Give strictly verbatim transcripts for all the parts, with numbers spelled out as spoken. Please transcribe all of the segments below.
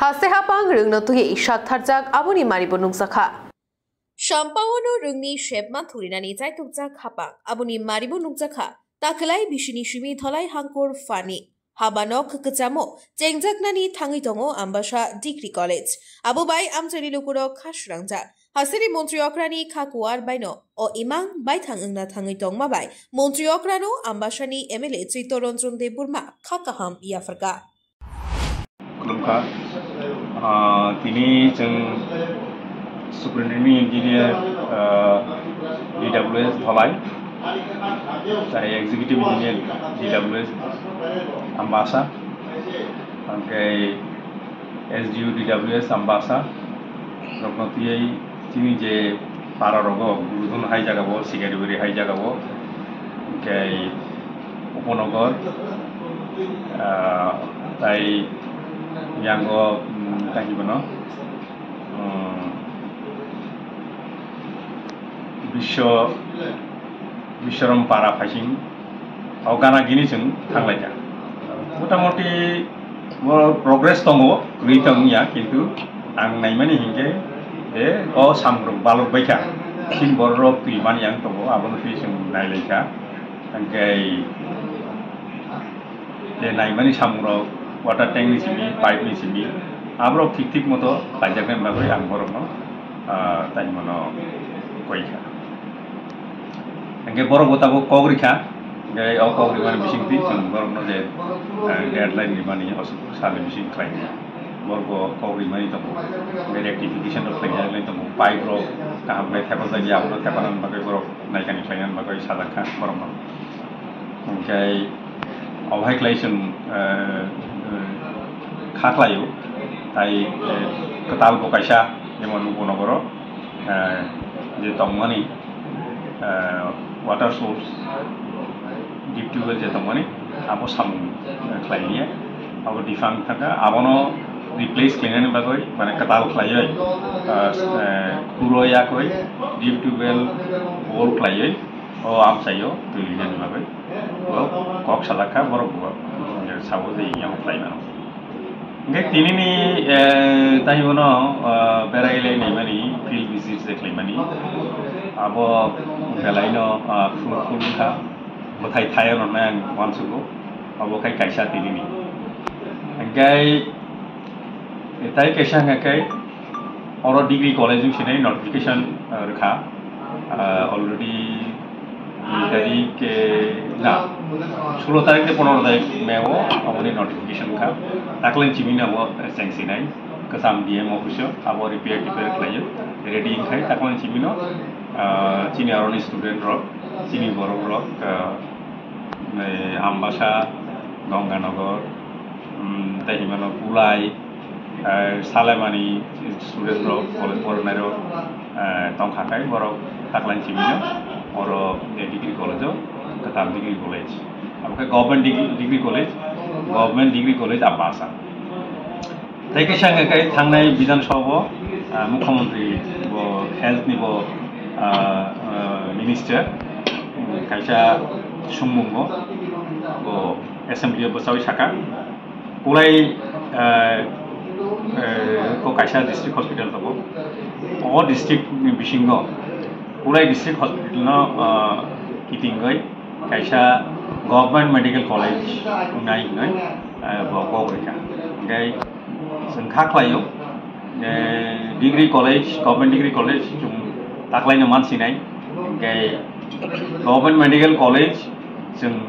Haste hapang rwngno twiwi saktharjak aboni maribo nukjakha. Sampaono rwngni sepma thurinani chaitukjak hapang aboni maribo nukjakha. Takwlai bisini simi Dholai Hangkur phani habanok kwchamo chengjaknani thangwi tongo Ambasa Degree College. Abo bai amchaini lukurok kha srangjak. Hasteni montri okrani kha kuar baino o imang baithang wngna thangwi tongma bai montri okrano Ambasani M L A Chittaranjan Debbarma kha kaham yapharkha. Khulumkha. Ah, tini chwng Superintendent Engineer, ah, D W S Dholai, tei Executive Engineer D W S Ambasa, hwnkhe S D O D W S Ambasa, rokno twiwi chini je para rogo, Gurudhon hai jaga o, Sikaribari hai jaga o, hwnkhe Upanagar, ah, tai yango, mm, tai bono, mm, Biswa, Biswaram para phaising, o gana gini chwng thanglaikha. Motamoti, Bo progress tongo, kwrwi tong ya, kintu ang naimani hinkhe je o samrok balok baikha, chini bororok twi mani ang tongo, abono twi chwng nailaikha. Hwnkhe je naimani samungrok water tank ni simi, pipe ni simi, aborok thik thik moto kaijaknai bagwi ang borokno, ah, tai mano koikha. Hingke borok bo tabuk kok rikha, hingke o kok rimani bisingtwi chwng borokno je, eh, deadline rimani o salni bising khlainai. Borok bo kok rimani tongo, hingke rectification rok khlainai tongo, pipe rok kaham khe thepajak ya, abono thepanani bagwi borok naikani khlainani bagwi sajak kha borokno. Hingke obo hai khlai chwng, eh, eh, kha khlaio, tai, eh, kwtal bo kaisa jemon Upanagar o, eh, je tongmani, eh, water source, deep tubewell je tongmani, abo samung, eh, khlai liya, abo defunct thangkha, abono replace khlainani bagwi, mane kwtal khlaiwi, eh, eh, khuro yakwi deep tubewell bore khlaiwi, o amchaio twi rinani bagwi bo kok sajak kha, borok bo sabo je yang khlai mano. Hingke tinini, eh, tai bono, eh, berai lai naimani, field visit je khlaimani, abo belaino, eh, fruitful wngkha, bwthai thai rwnai ang uansugo, abo khai kaisa tinini. Hingke tai kaisa hingke Oro degree college wng sinai notification, uh, rwkha. Uh, already dui tarik, eh, na, sulo tarik tei pondro tarik May o aboni notification wngkha. Taklai chimino abo cheng sinai kwcham D M office o abo repair tepair khlaio. Ready wngkhai taklai chimino, uh, chini aroni student rok, chini borok rok, uh, eh, Ambasa, Ganganagar, um, tei himano Kulai, eh, Salemani student rok, college porwnai rok, eh, tongkha khe borok taklai chimino oro, eh, degree college o, kwtal degree college. Abo khe government degree, degree college, government degree college Ambasa. Tei kisa hwnkha khe thangnai Bidhan Sabha o, ah, Mukhyamantri bo health ni bo, ah, ah, minister, um, kaisa sumung bo, bo assembly o bwchaui saka. Kulai, eh, eh, ko kaisa district hospital tongo. O district ni bisingo Kulai district hospital no, ah, kitingwi kaisa government medical college wngnai hwnwi, eh, bo kok rikha. Hingke chwng kha khlaio, eh, degree college, government degree college chwng taklaino mansinai. Hingke government medical college chwng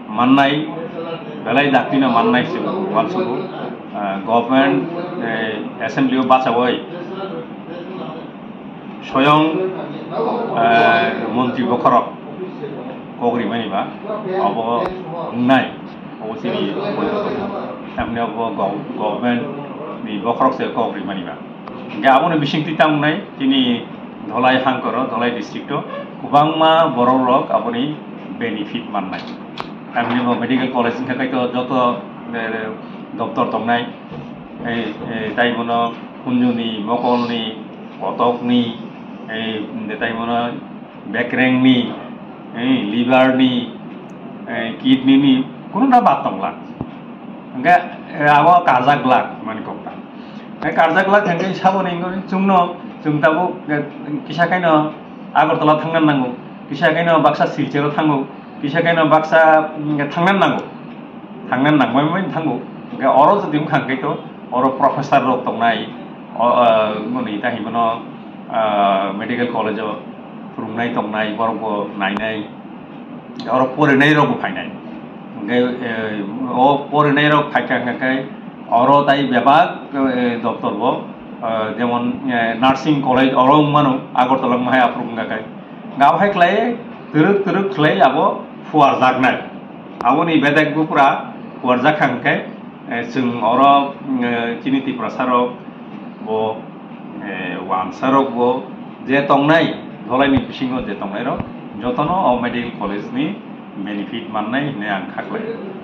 mannai, belai daktino mannai chwng uansugo. Ah, government, eh, assembly o bachaui soyong, eh, montri bokhorok kok rimani ba, abo wngnai, abo chini boitok. Tamni abo gov-, government ni bokhorok se kok rimani ba. Hingke aboni bisingtwi tamo wngnai, chini Dholai hangkoro, Dholai district o kwbangma borok rok aboni benefit mannai. Tamni bo medical college wngkha khe to joto, eh, doptor tongnai, eh, eh, tai bono khunjuni, mokolni, kotokni, eh, tai bono bekrengni, eh, liver ni, eh, kidney ni, kunu na bad tongla. Hingke, eh, abo kajak glak mani kokta. Karjak lak hwnkhe saboni wngwi chwngno, chwng tabuk, eh, kisa khaino Agartala thangna nango, kisa khaino baksa Silcharo thango, kisa khaino baksa, mm, thangna nango, thangna nangmani thango. Hwnkhe oro jodi wngkha hwnkhe to oro professor rok tongnai, o, ah, moni ta hinmano, ah, medical college o phwrwngnai tongnai, borok bo nainai, oro porinai rok bo phainai. Hwnkhe, eh, o porinai rok phaikha hwnkhe oro tai bebak, eh, doptor bo, eh, jemon, eh, nursing college oro wngmano, Agartala wngma hai aphuru wngkha khe. Gabhai khlai twrwk twrwk khlai abo phuarjaknai. Aboni bedek bo pura phuarjak kha hwnkhe, eh, chwng oro, eh, chini Tiprasa rok bo, eh, wansa rok bo je tongnai, dolaini bisingo je tongnai rok jotono o medical college ni benefit mannai hinwi ang kha khlai.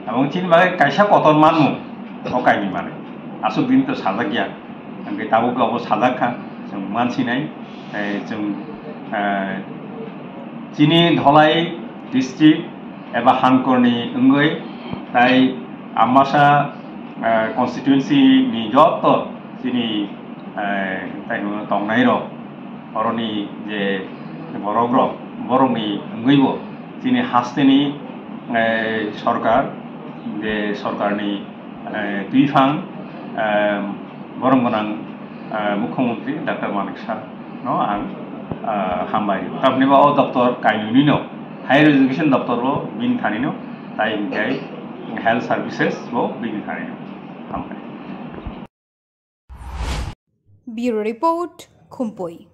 Aboni chini bagwi kaisa kotor manmung o kainwi manwi. Aswk din to sajak ya. Hwnkhe tabuk abo sajak kha, chwng mansinai, eh, chwng, eh, chini Dholai district eba Hankorni wngwi tai Ambasa, eh, constituency ni joto chini, eh, tai tongnai rok, oroni je borok rok, borokni wngwibo chini hasteni, eh, sorkar, je sorkarni, eh, twiphang, eh, borom gwnang, eh, Mukhyamantri Doctor Manik Saha no ang, eh, hambai rio. Tamni ba o doctor kainwini no, higher education doctor bo bini thani no, tai hwnkhe health services bo bini thani no. Hambai. Bureau Report, Khumpui.